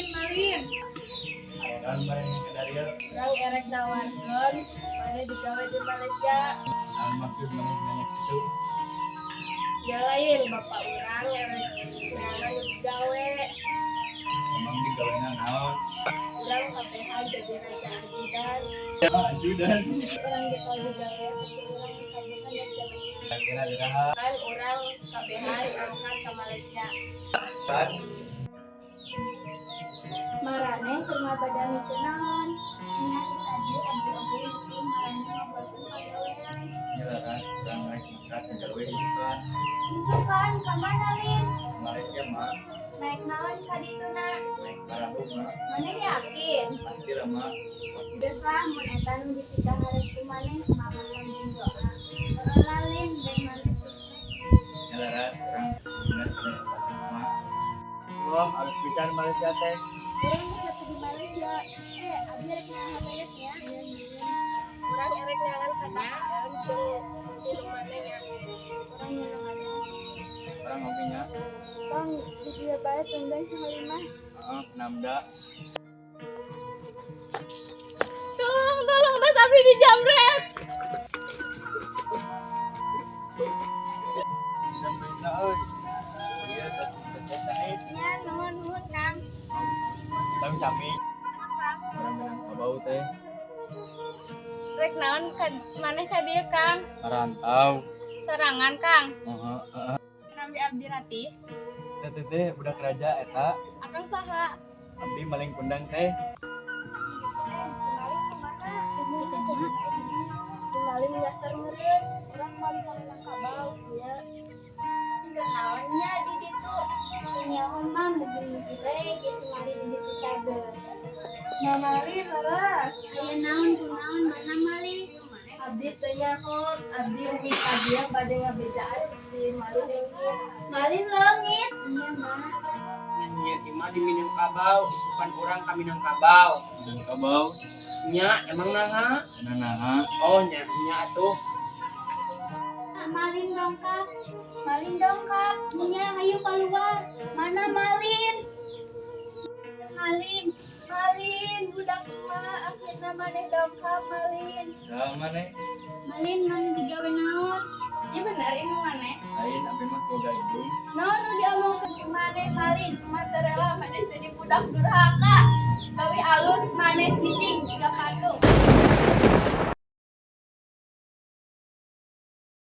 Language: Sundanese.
Malin, malin. Aya naon maneh ka dieu? Urang erek nawarkeun maneh digawe di Malaysia. Naon maksud maneh nanya kitu? Ya lain, bapak urang erek neangan nu digawe. Emang digawena naon? Urang kabehan jadi raja ajudan. Ajudan. Urang ge kalau digawe pasti urang kabehan dan jago. Kira iraha? Kan urang kabehan angkat ke Malaysia. Kan. Maraneh keur ngabadami kunaon? Nya ti tadi abdi oge mesti maraneh ngobrolkeun pagawean. Nya leres, urang rek mangkat gawe isukan. Isukan ka mana, Lin? Ka Malaysia, Mak. Naik naon ka dituna? Naik parahu, Mak. Maneh yakin? Pastilah, Mak. Geus lah, mun eta nu dipikaharep ku maneh, mama sambung doa. Heula, Lin, ben maneh sukses. Nya leres, urang bener bener eta teh, Mak. Wah, alus pisan Malaysia teh. Urang geus nepi di Malaysia. Eh, abdi rek neangan toilet nya. Urang erek neangan kadahareun jeung minumanna nya. Urang minumanna. Urang ngopi nya. Tong di dieu bae tumben si Halimah. Heeh, namda. Tolong, tolong, tas abdi dijamret. Pisan duitna euy. Ieu tas teh sanes. Nya nuhun nuhun, Kang. Sami-sami. Kang, Urang Minangkabau teh. Rek naon ka maneh ka dieu, Kang? Marantau. Sorangan, Kang. Heeh, heeh. Nami abdi Ratih. Teh teh teh budak raja eta. Akang saha? Abdi maling kundang teh. Eh, si maling kumaha? Si maling nyasar meureun. Urang balik ka Minangkabau nya. Keur naon nya di ditu? Teu nyaho, Mam, mugi-mugi we ge si maling di ditu cager. Mamali leres. Aya naon, kunaon, mana maling? Abdi teu nyaho, abdi uih ka dieu bade ngabejaan si maling leungit. Maling leungit. Nya, Mak. Nya imah di Minangkabau, isukan urang ka Minangkabau. Minangkabau. Nya, emang naha? Nah, naha. Oh, nya nya atuh. Ah, malin dongkap. Malin dongkap. Nya, hayu keluar. Mana malin? Malin. Malin, budak emak, akhirna maneh dongkap, malin. Saha maneh? Malin, mana digawe naon? Iya bener ini maneh. Lain, abdi mah boga indung. Naon nu diomongkeun ku maneh, malin? Emak teu rela maneh jadi budak durhaka. Leuwih alus maneh cicing jiga kadu.